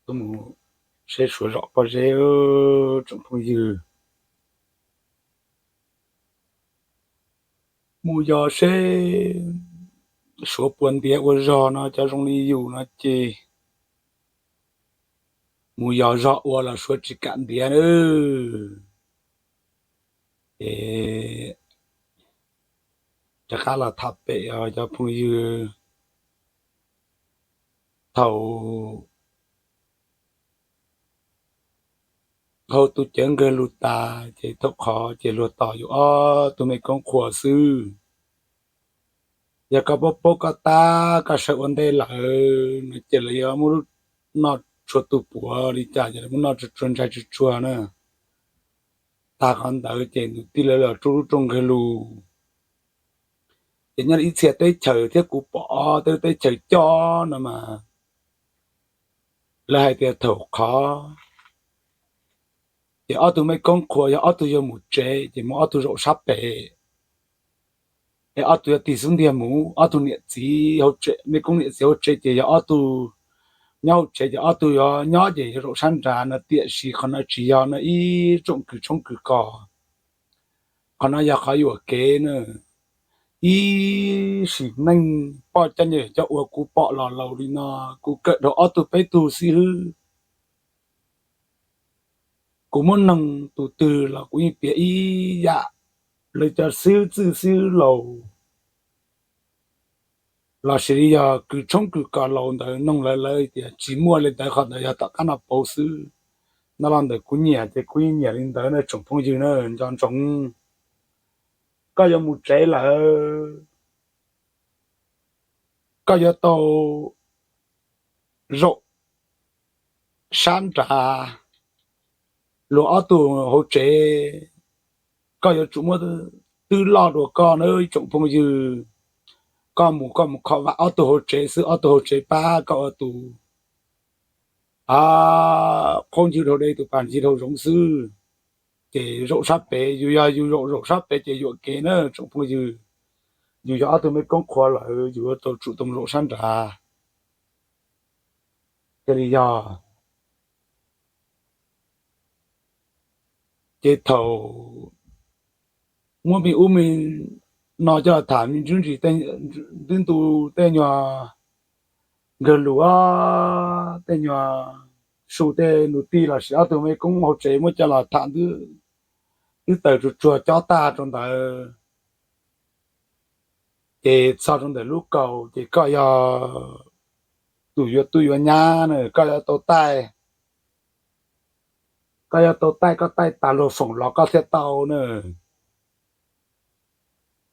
Tuaj mus seb Suav zom pob zeb, tsoom phooj ywg. Mus yos seb Suav puas ntiav ua zog no cov zoo li yus no ces mus yos zog ua los Suav tsis kam ntiav na. Es rov qab los tham pem os cov phooj ywg. Thaum hauv tus cawv nkawg lug tas ces thaum qhov ces luag tos yus ob tug me koob qhua xwb. Yog koj paub paub koj tab koj sawv ua ntej lawm no ces lawv yuav muab lub noj tshua tus puav li cas ces lawv muab noj tsuag tsuag ntshai tsuag tsuag na. Tag qhov ntawd ces nws tij lawv los rub lub rooj nkawg lug. Ces nyob ib txhia teb chaws thiab kuv pom ob teb chaws coj no mas lawv hais tias thaum qhov ces ob tug me koob qhua yog ob tug yuav mus tsev ces muab ob tug zaum sab pem, es ob tug yuav tig xub ntiag mus, ob tug niam txiv, me koob niam txiv hauv tsev ces yog ob tug nyob hauv tsev ces ob tug yuav nyob ces yuav zaum sab nrad no. Tiam sis qhov no tsis yog no ib tsoom kws tshoob kws kos, qhov no yog qhov yuam kev na. Ib sim neej poj coj nyob coj ua kuv pom los laus li no, kuv kawm dhau ob tug peb tug xib hwb, kuv muab noog tus twg los kuv yeej piav ib yam, lawv cov xib hwb txwj xib hwb laus los sis li yog kws tshoob kws kos laus ntawd noog lawv, lawv tias tsis muaj li ntawd, qhov ntawd yog tom qab no pauv xwb. No los ntawm kuv nyiam ces kuv yeej nyiam li ntawd na tsoom phooj ywg na, nco ntsoov. Koj yuav mus tsev lawm, koj yuav tau zaum sab nrad luag ob tug hauv tsev, koj yuav tsum muab twb loj dua koj na ib tsoom phooj ywg. Koj mus koj mus kho vam ob tug hauv tsev xwb, ob tug hauv tsev pab koj ua tus qhaub ncig dhau dej, tus pas ncig dhau zoov xwb. Ces zaum sab pem, yus yog yus zaum zaum sab pem ces yuam kev na tsoom phooj ywg. Yus yog ob tug me koob qhua lawm yus yuav tau tsum tau zaum sab nrad thiaj li yog. Ces thaum muab me ub me no coj los tham me ntsis ntsis, twb ntu tej nyuag nkawg lus, tej nyuag su tej nus tij los sis ob tug me koob hauv tsev muab coj los tham twb tawm tsuag tsuag cob tag rau ntawd. Ces txog rau ntawm lub kaus ces koj yog tus yuav tub yuav nyab na, koj yuav tau taij, koj yuav tau taij, koj taij tas luag foom los koj thiaj tau na.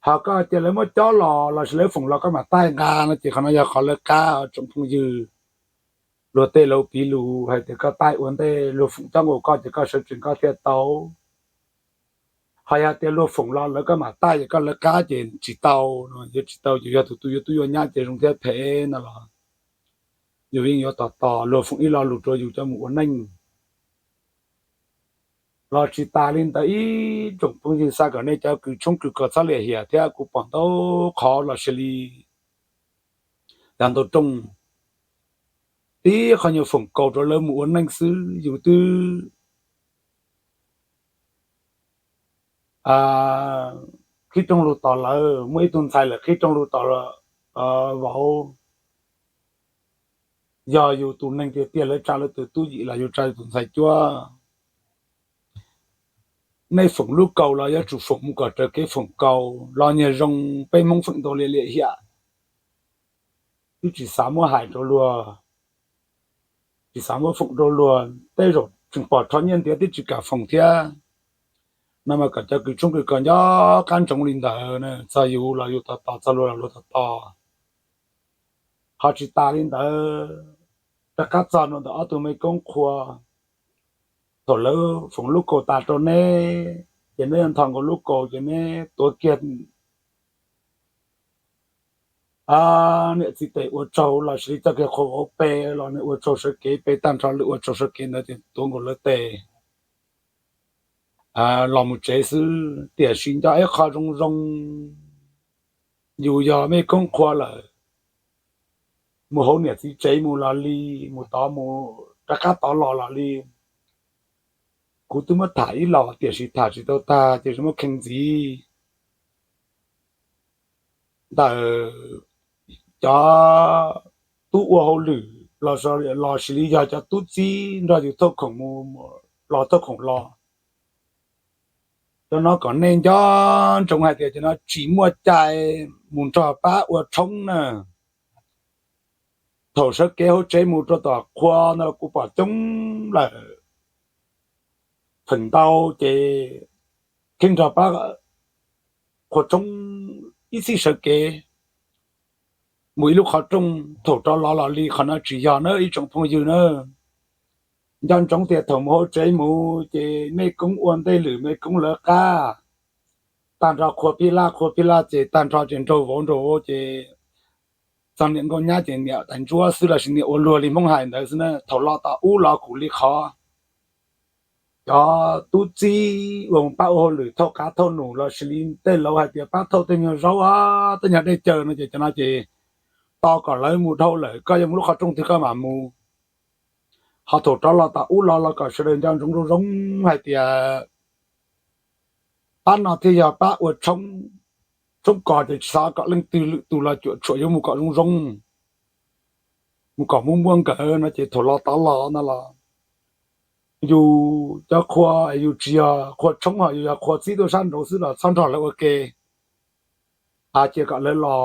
Ho koj cia lawv muab cob los los sis lawv foom los koj mam taij nqa no ces qhov no yog qhov lawv qab tsoom phooj ywg. Luag tej laus piv lus hais tias koj taij ua ntej luag foom cob nkaus koj ces koj sawv tsees koj thiaj tau. Ho yog tias luag foom los lawv koj mam taij ces koj lawv qab ces tsis tau no, yuav tsis tau ces yog tus tus yuav tub yuav nyab ces zoo thiab phem no los yus yeej yuav tos tos luag foom ib lo lus rau yus coj mus ua neej. Los tsis tas li ntawd ib tsoom phooj ywg, xav kom nej cov kws tshoob kws kos txhob lim hiam thiab, kuv pom ntau qhov los sis li yog ntau rooj tib qho nyuag foom kaus rau lawv mus ua neej xwb yus twb qhib rooj lug tos lawv. Muaj ib tug ntxhais lawm qhib rooj lug tos vauv, yog yus tus neeg tiag tiag lawv tsa lawv tus tub yim los yus tsa yus tus ntxhais cuab. Nej foom lub kaus los yuav tsum foom mus kom raws kev foom kaus los nyuag zoo, peb Hmoob feem ntau lim lim hiam, twb tsis xav muab hais rau luag, tsis xav muab foom rau luag, tej zaum tseem pom rho nyiaj ntiav twb tsis kam foom thiab. No mas kom cov kws tshoob kws kos nco qab ntsoov li ntawd, txog yus los yus tos tos, txog luag los luag tos tos. Ho tsis tas li ntawd, rov qab txog rau ntawm ob tug me koob qhua, thaum lawv foom lub kaus tas rau neb ces neb yuav nthos nkaus lub kaus ces neb tuav kiag niam txiv tes ua tsaug los sis li coj kiag qhua vauv pe los nws ua tsaug sawv kev, pe tag nrho lwm ua tsaug sawv kev ntawd ces tuav nkaus lawv tes los mus tsev xwb. Tiam sis nco ib qho zoo zoo, yus yog me koob qhua lawm, mus hauv niam txiv tsev mus los li, mus tod mus rov qab tod los los li. Kuv twb muab tham ib los tiam sis tham tsis tau tag ces muab kheej ntxiv ntawm cov tub ua hauj lwm los sis li yog cov tub txib nrog yus thauj khoom mus los thauj khoom los. Cov no kom nej nco ntsoov hais tias cov no tsis muaj cai mus nrog pab ua tshoob na. Thaum sawv kev hauv tsev mus rau tom qhua no los kuv pom coob lawm, feem ntau ces thiaj nrog pab qhua tshoob ib txhij sawv kev mus ib lub qhov rooj, thaum rov los los li. Qhov no tsis yog na ib tsoom phooj ywg na. Nco ntsoov tias thaum mus hauv tsev mus ces mej koob ua ntej lwm mej koob lawv qab, tag nrho qhua phij laj qhua phij laj ces tag nrho ces nraug vauv nraug vauv ces txog niam nkauj nyab ces niam tais ntsuab xwb los sis niam ua luag li Hmoob hais ntawd xwb na. Thaum los tom ub los kuj li qhov, cov tub txib uas pab ua hauj lwm thauj qav thauj num los sis li tej laus hais tias pab thauj tej nyuag zaub, tej nyuag dej cawv no ces cov no ces tos kom lawv mus dhau lawm koj yuav mus lub qhov rooj twg koj mam mus. Ho thaum rov los tom ub los los kom sawv daws nco ntsoov zoo zoo hais tias pab no thiaj yog pab ua tshoob, tshoob kos ces tsis xav kom leej twg lwm tus los cuam tshuam, yuav mus kom zoo zoo, mus kom muaj muaj nkawd no ces thaum los tod los no los yus cov qhua, yus tsis yog qhua tshoob ho yus yog qhua txib tuaj sab nraud xwb los txhob nrog lawv ua ke. Cia kom lawv los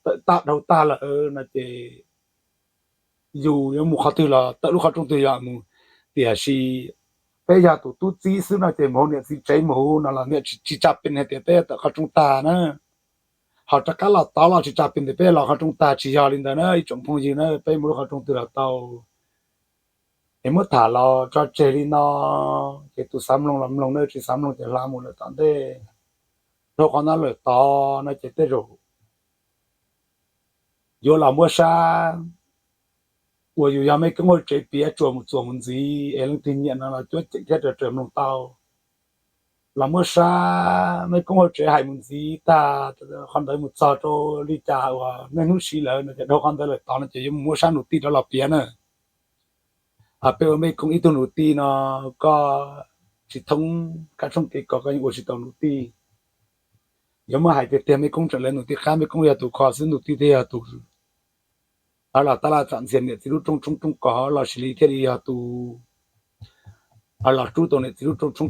tawm tag dhau tag lawm no ces yus yuav mus qhov twg los tawm lub qhov rooj twg yog mus. Tiam sis peb yog tus tub txib xwb no ces mus hauv niam txiv tsev mus huv no los niam tsis tsa pes hais tias peb tawm qhov rooj tag na, ho rov qab los tod los tsis tsa pes tias peb los qhov rooj tag, tsis yog li ntawd na ib tsoom phooj ywg na. Peb mus lub qhov rooj twg los tau, es muab tham los tso tseg li no, ces tus xav mloog los mloog na, tsis xav mloog ces hla mus lawm tom ntej. Dhau qhov no lawm tod no ces tej zaum yuav los muab sab uas yus yog mej koob hauv tsev piav tsuas mus txuas mus ntxiv es leej twg nyiam no los cuab ceem thiab raws raws mloog tau. Los muab sab mej koob hauv tsev hais mus ntxiv tag qhov ntawd mus txog rau li cas uas niaj hnub siv lawm no ces dhau qhov ntawd lawm tod no ces yuav mus muab sab nus tij rov los piav na. Peb ua mej koob ib tug nus tij no koj tsis thoob kab tshoob kev kos koj yeej ua tsis tau nus tij. Yuav muab hais tiag tiag mej koob tseem lawv nus tij qab, mej koob yog tus kho xwb, nus tij thiaj yog tus los tab laj txam ntxias niam txiv lub rooj tshoob roob kos los sis li thiaj li yog tus los rub tau niam txiv lub rooj tshoob